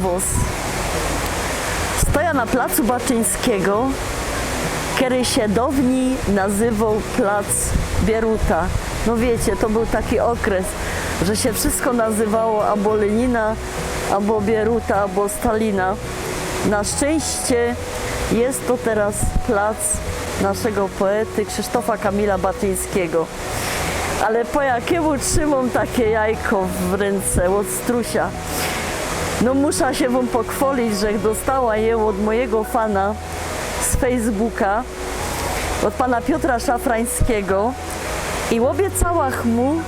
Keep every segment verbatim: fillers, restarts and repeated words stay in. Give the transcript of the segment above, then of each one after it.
Wos. Stoja na placu Baczyńskiego, kery sie downij nazywoł plac Bieruta. No wiycie, to bōł taki ôkres, że sie wszysko nazywało abo Lenina, abo Bieruta, abo Stalina. Na szczyńście je to teroz plac naszego poety Krzysztofa Kamila Baczyńskiego. Ale po jakimu trzimōm take jajko w rynce ôd strusia? No, musza sie wōm pochwolić, że dostała je ôd mojigo fana z Facebooka, ôd pana Piotra Szafrańskigo. I ôbiecała mu,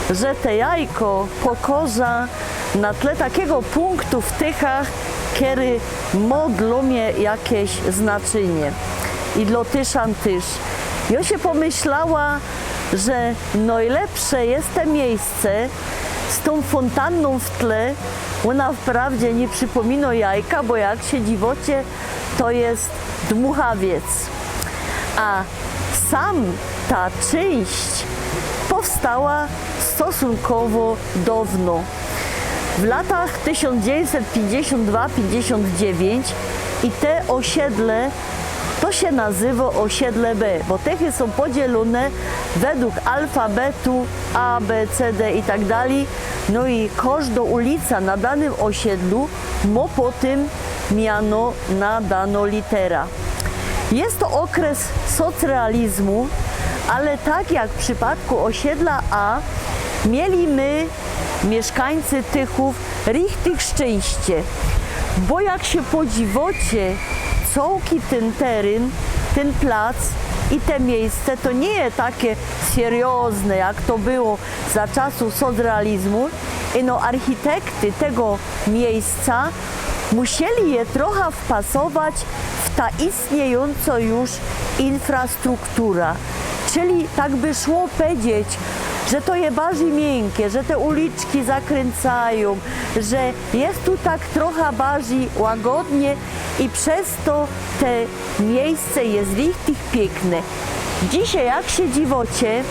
że te jajko pokorzã na tle takigo punktu w Tychach, kery mo dlō mie jakeś znaczynie. I dlō Tyszan tyż. I jŏ sie pōmyślała, że nojlepsze je te miyjsce z tōm fōntannōm w tle. Ôna wprawdzie niy przipōmino jajka, bo jak sie dziwocie, to je dmuchawiec. A sam ta czynść powstała stosunkowo downo. W latach tysiōnc dziewiyńćset piyńćdziesiōnt dwa piyńćdziesiōnt dziewiyńć i te ôsiedle to sie nazywo ôsiedle B, bo Tychy sōm podzielōne według alfabetu A, B, C, D i tak dalij. No i kożdo ulica na danym ôsiedlu mo potym miano na dano litera. Je to ôkres socrealizmu, ale tak jak w przipadku ôsiedla A, mieli my, miyszkańcy Tychōw, richtig szczyńście. Bo jak sie podziwocie, cołki tyn teryn, tyn plac i te miyjsce to niy je take seriozne, jak to było za czasōw socrealizmu. Ino architekty tego miyjsca musieli je trocha wpasować w ta istniyjōnco już infrastruktura. Czyli tak by szło powiedzieć, że to je barzij miynkie, że te uliczki zakryncajōm, że je tu tak trocha barzij łagodnie i przez to te miyjsce je richtig piykne. Dzisiej, jak sie dziwocie,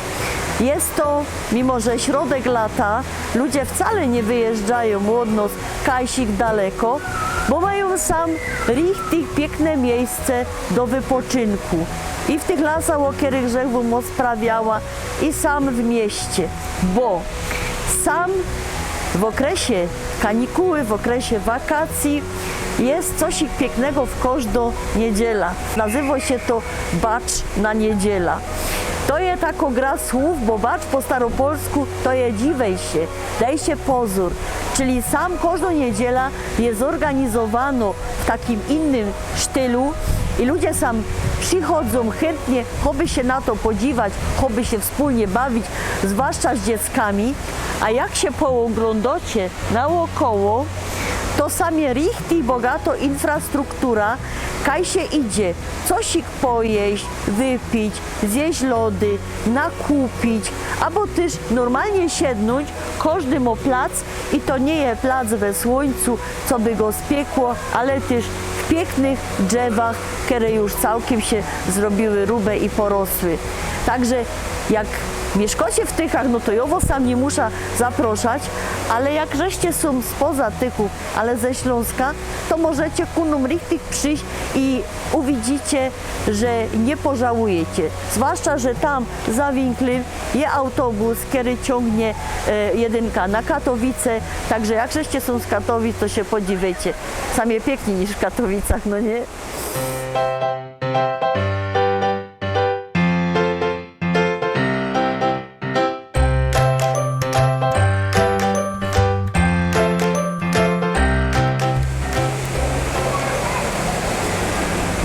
je to, mimo że środek lata, ludzie wcale niy wyjeżdżajōm ôd nos kajsik daleko, bo majōm sam richtig piykne miyjsce do wypoczynku. I w tych lasach, ô kerych żech wōm ôsprawiała, i sam w mieście. Bo sam w ôkresie kanikuły, w ôkresie wakacyji je cosik piyknego w kożdo niedziela. Nazywo sie to bacz na niedziela. To je tako gra słōw, bo bacz po staropolsku to je dziwej sie, dej sie pozōr. Czyli sam kożdo niedziela je zorganizowano w takim innym sztylu i ludzie sam przichodzōm chyntnie, choby sie na to podziwać, choby sie wspōlnie bawić, zwłaszcza z dzieckami. A jak sie poôglōndocie naôkoło, to sam je richtig bogato infrastruktura, kaj sie idzie cosik pojeść, wypić, zjeść lody, nakupić, abo tyż normalnie siednōńć. Kożdy mo plac i to niy je plac we słōńcu, co by go spiekło, ale tyż w piyknych drzewach, kere już cołkym sie zrobiły rube i porosły. Tak że jak miyszkocie w Tychach, no to jŏ wŏs sam niy musza zaproszać, ale jak żeście sōm spoza Tychōw, ale ze Ślōnska, to możecie ku nōm richtig prziś i uwidzicie, że niy pożałujecie. Zwłaszcza że tam za winklym je autobus, kery ciōngnie, e, jedynka na Katowice, tak że jak żeście sōm z Katowic, to sie podziwyjcie. Sam je piyknij niż w Katowicach, no niy?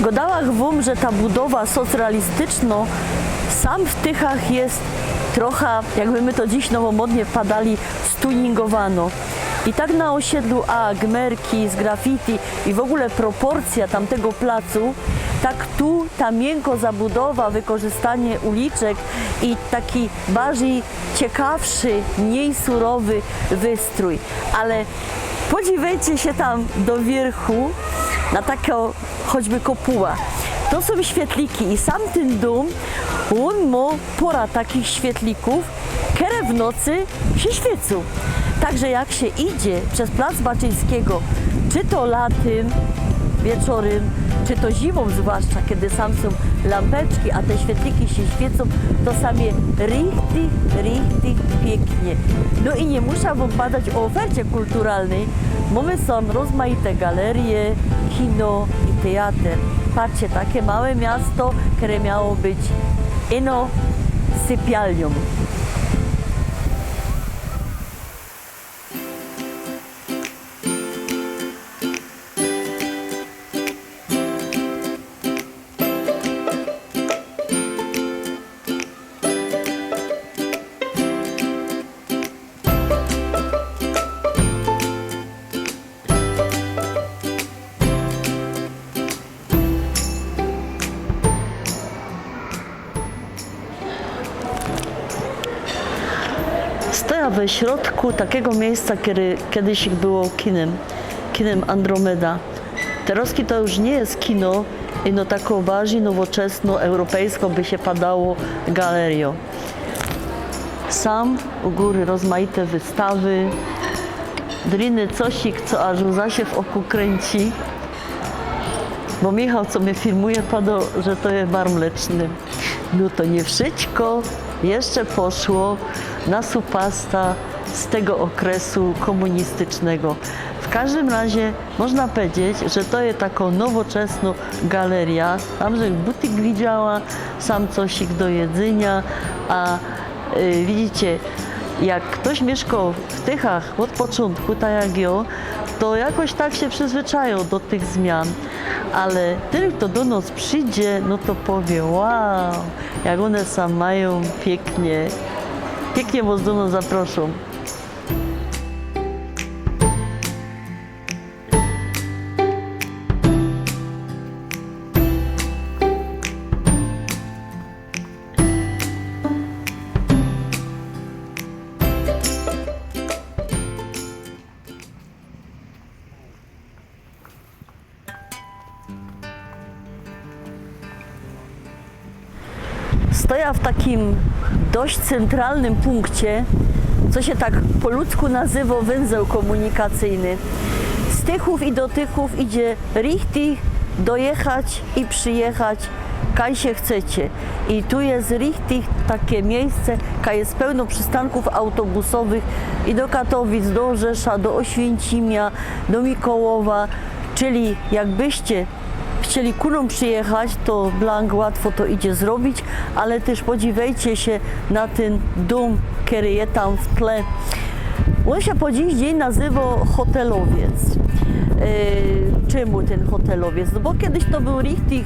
Gŏdałach wōm, że ta budowa socrealistyczno sam w Tychach je trocha, jakby my to dziś nowomodnie padali, stuningowano. I tak na ôsiedlu A gmerki z graffiti i w ôgōle proporcyjŏ tamtego placu, tak tu ta miynkŏ zabudowa, wykorzystanie uliczek i taki barzij ciekawszy, mnij surowy wystrój. Ale podziwyjcie sie tam do wiyrchu na takõ choćby kopuła. To sōm świetliki i sam tyn dōm, ôn mo pora takich świetlików. kere w nocy sie świycōm. Tak że jak sie idzie bez plac Baczyńskigo, czy to latym wieczorym, czy to zimōm zwłaszcza, kej sam sōm lampeczki, a te świytliki sie świycōm, to sam je richtig, richtig piyknie. No i niy musza wōm padać ô ofercie kulturalnyj. Mōmy sam rozmajte galerie, kino i teatr. Patrzcie, take małe miasto, kere miało być ino sypialniōm. Stoja we środku takigo miejsca, kere kejsik było kinym, kinym Andromeda. Terŏzki to już niy jest kino, ino tako bardzij nowoczesno, europejsko by sie padało galerijo. Sam u gōry rozmajte wystawy, drobny cosik, co aż łza sie w ôku krynci. Bo Michał, co mie filmuje, padoł, że to je bar mleczny. No to niy wszysko jeszcze poszło na supasta z tego ôkresu kōmunistycznego. W kożdym razie można pedzieć, że to je tako nowoczesno galeria. Tam żech butik widziała, sam cosik do jedzynia, a, y, widzicie, jak ftoś miyszkoł w Tychach ôd poczōntku, tak jak jŏ, to jakoś tak sie przyzwyczajŏ do tych zmian. Ale tyn, fto do nŏs przidzie, no to powiy: „Wow, jak ône sam majōm piyknie”. Piyknie wŏs do nŏs zaprŏszōm. Stoja w takim dość cyntralnym punkcie, co sie tak po ludzku nazywŏ wōnzeł kōmunikacyjny. Z Tychōw i do Tychōw idzie richtig dojechać i przijechać, kaj sie chcecie. I tu je richtig take miejsce, kaj je pełno przistankōw autobusowych i do Katowic, do Ôrzesza, do Ôświęcimia, do Mikołowa. Czyli jakbyście chcieli ku nōm przijechać, to blank łatwo to idzie zrobić, ale tyż podziwejcie sie na tyn dōm, kery je tam w tle. Ôn sie po dziś dziyń nazywŏ Hotelowiec. Yy, czymu tyn Hotelowiec? No bo kedyś to bōł richtig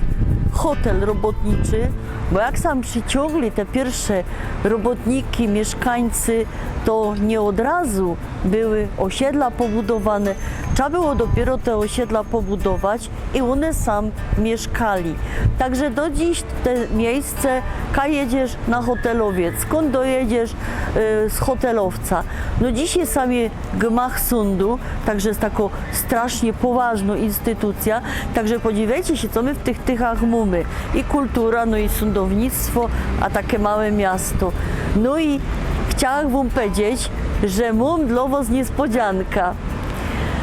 hotel robotniczy, bo jak sam prziciōngli te piyrwsze robotniki, miyszkańcy, to niy ôd razu były ôsiedla pobudowane. Trzeba było dopiyro te ôsiedla pobudować i ône sam miyszkali. Tak że do dziś te miejsce, kaj jedziesz na Hotelowiec, skōnd dojedziesz, yy, z Hotelowca. No dzisiej sam je gmach sōndu, tak że je tako strasznie powŏżno instytucyjŏ, tak że podziwejcie sie, co my w tych Tychach mōmy. I kultura, no i sōndownictwo, a take małe miasto. No i chciałach wōm pedzieć, że mōm dlŏ wŏs niyspodzianka.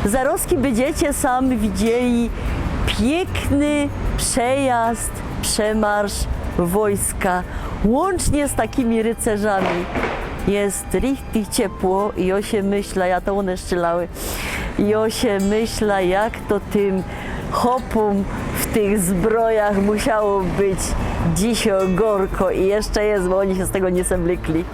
Zarŏzki bydziecie sam widzieli piykny przejazd, przemarsz wojska, łōncznie z takimi rycerzami. Je richtig ciepło i jŏ sie myśla, ja to ône strzelały. I jŏ sie myśla, jak to tym chopōm w tych zbrojach musiało być dzisiej gorko i jeszcze je, bo ôni sie z tego niy zeblykli.